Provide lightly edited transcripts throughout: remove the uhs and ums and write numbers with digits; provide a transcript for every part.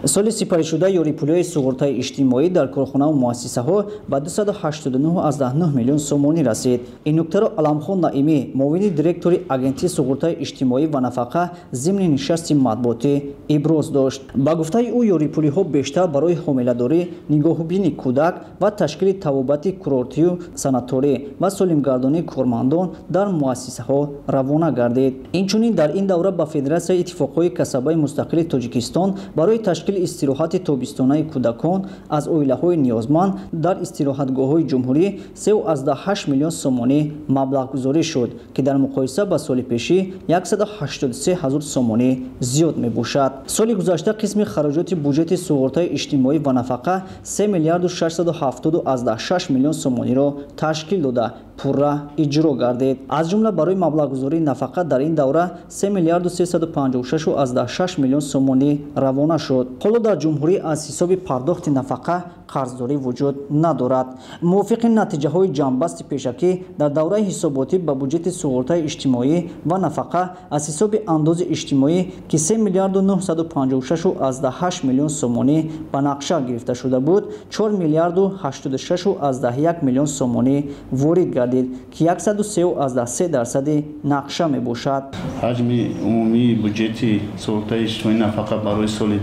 Соли сипаришуда ёрипулиҳои суғуртаи иҷтимоӣ дар корхонаву муассисаҳо ба 289,9 миллион сомонӣ расид. Ин нуктаро Аламхон Наимӣ, муовини директори Агентии суғуртаи иҷтимоӣ ва нафақа, зимни нишасти матбуотӣ иброз дошт. Ба гуфтаи ӯ, ёрипулиҳо бештар барои ҳомиладорӣ, нигоҳубини кӯдак ва ташкили табобати курортию санаторӣ ва солимгардонии кормандон дар муассисаҳо равона гардид. Инчунин дар ин давра ба Федератсияи иттифоқҳои касабаи мустақили Тоҷикистон барои ташкили истироҳати тобистонаи кӯдакон аз оилаҳои ниёзманд дар истироҳатгоҳҳои ҷумҳурӣ 3,8 миллион сомонӣ маблағгузорӣ шуд, ки дар муқоиса ба соли пешӣ 183 ҳазор сомонӣ зиёд мебошад. Соли гузашта қисми хароҷоти буҷети суғуртаи иҷтимоӣ ва нафақа 3 миллиарду 670,6 миллион сомониро ташкил дода, пурра иҷро гардид. Аз ҷумла барои маблағгузории нафақа дар ин давра 3 миллиарду 356,6 миллион сомонӣ равона шуд. Ҳоло дар ҷумҳурӣ аз ҳисоби пардохти нафақа қарздорӣ вуҷуд надорад. Мувофиқи натиҷаҳои ҷамъбасти пешакӣ дар давраи ҳисоботӣ ба буҷети суғуртаи иҷтимоӣ ва нафақа аз ҳисоби андози иҷтимоӣ, ки 3 миллиарду 956,8 миллион сомонӣ ба нақша гирифта шуда буд, 4 миллиарду 86,1 миллион сомонӣ ворид гардид, ки 103,3% нақша мебошад. Ҳаҷми умумии буҷети суғуртаи иҷтимоӣ нафақа барои соли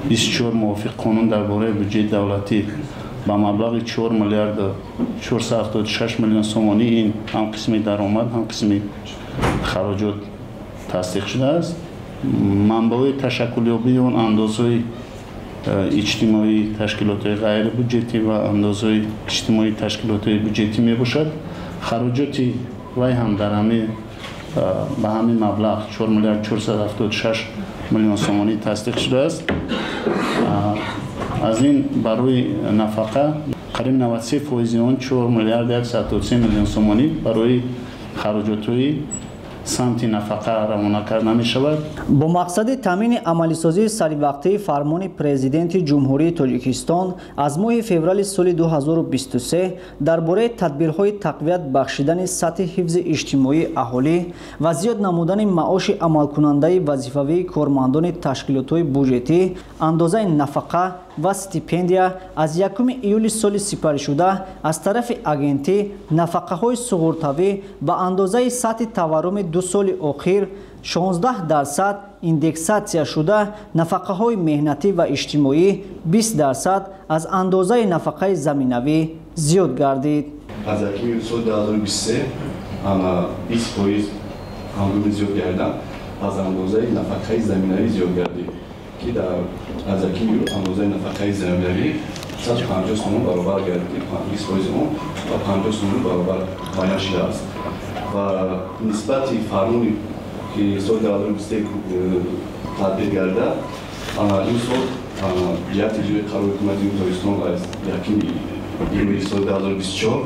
2024 мувофиқ қонун дар бораи буҷети давлатӣ ба маблағи 4 миллиарду 476 миллион сомонӣ, ин ҳам қисми даромад, ҳам қисми хароҷот тасдиқ шудааст. Манбаъҳои ташаккулёбии он андозҳои иҷтимоии ташкилотҳои ғайрибуҷетӣ ва андозҳои иҷтимоии ташкилотҳои буҷетӣ мебошад. Хароҷоти вай ҳам дар ба ҳамин маблағ 4 миллиард 476 миллион сомонӣ тасдиқ шудааст. Аз ин барои нафақа қариб 93% он 4 миллиард 173 миллион сомонӣ барои хароҷотҳои самти нафақа равона карда мешавад. Бо мақсади таъмини амалисозии саривақтии фармони Президенти Ҷумҳурии Тоҷикистон аз моҳи феврали соли 2023 дар бораи тадбирҳои тақвият бахшидани сатҳи ҳифзи иҷтимоии аҳолӣ ва зиёд намудани маоши амалкунандаи вазифавии кормандони ташкилотҳои буҷетӣ, андозаи нафақа ва стипендия аз 1 июли соли сипаришуда аз тарафи агентӣ нафақаҳои суғуртавӣ ба андозаи сатҳи таварруми 2 соли охир 16% индексатсия шуда, нафақаҳои меҳнатӣ ва иҷтимоӣ 20% аз андозаи нафақаи заминавӣ зиёд гардид. Аз 1 июли соли 2023 20% ҳангоми зиёд гардан аз андозаи нафақаи заминавӣ зиёд гардид, ки дар аз 1 июл андозаи нафақаи заминавӣ 150 сомон баробар гардид, ки 20% он ба 50 сомон баробар муайян шудааст. Ва нисбати фармоне ки соли 2023 татбиқ гардида, ин сол ҷиҳати иҷрои қарори ҳукумати Ҷумҳурии Тоҷикистон аз 1 июли соли 2024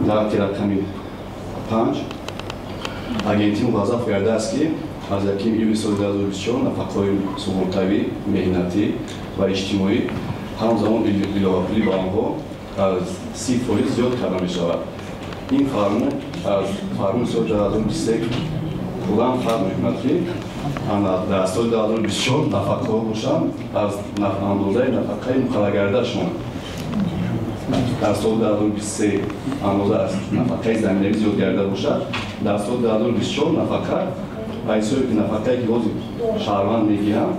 таҳти рақами 5 агентӣ муваззаф гардааст, ки аз 1 июли соли 2024 нафақаҳои суғуртавӣ, меҳнатӣ ва иҷтимоӣ, ҳамзамон иловапулӣ ба онҳо аз 30% зиёд карда мешавад. Ин фармон аз фармони соли 2023 куллан фарқ мекунад, ки дар соли 2024 нафақаҳо бошанд аз андозаи нафақаи муқарраргардашон дар соли 2023 андоза аз нафақаи заминавӣ зиёд гарда бошад, дар соли 2024 нафақа ба ҳисоби ки нафақае ки ҳозир шаҳрванд мегиранд,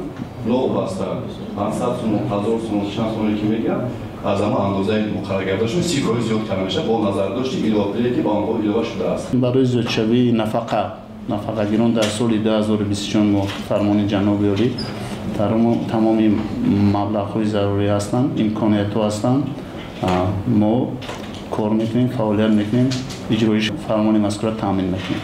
новобаста 500 сомон, 1000 сомон, чанд сомоне ки мегиранд, аз ҳама андозаи муқарраргардашон 30% зиёд карда мешавад бо назардошти иловапулие ки ба онҳо илова шудааст. Барои зиёдшавии нафақа нафақагирон дар соли 2024 мувофиқи фармони ҷаноби олӣ тамоми маблағҳои зарурӣ ҳастанд, имкониятҳо ҳастанд. Мо кор мекунем, фаъолият мекунем, иҷроиши фармони мазкурро таъмин мекунем.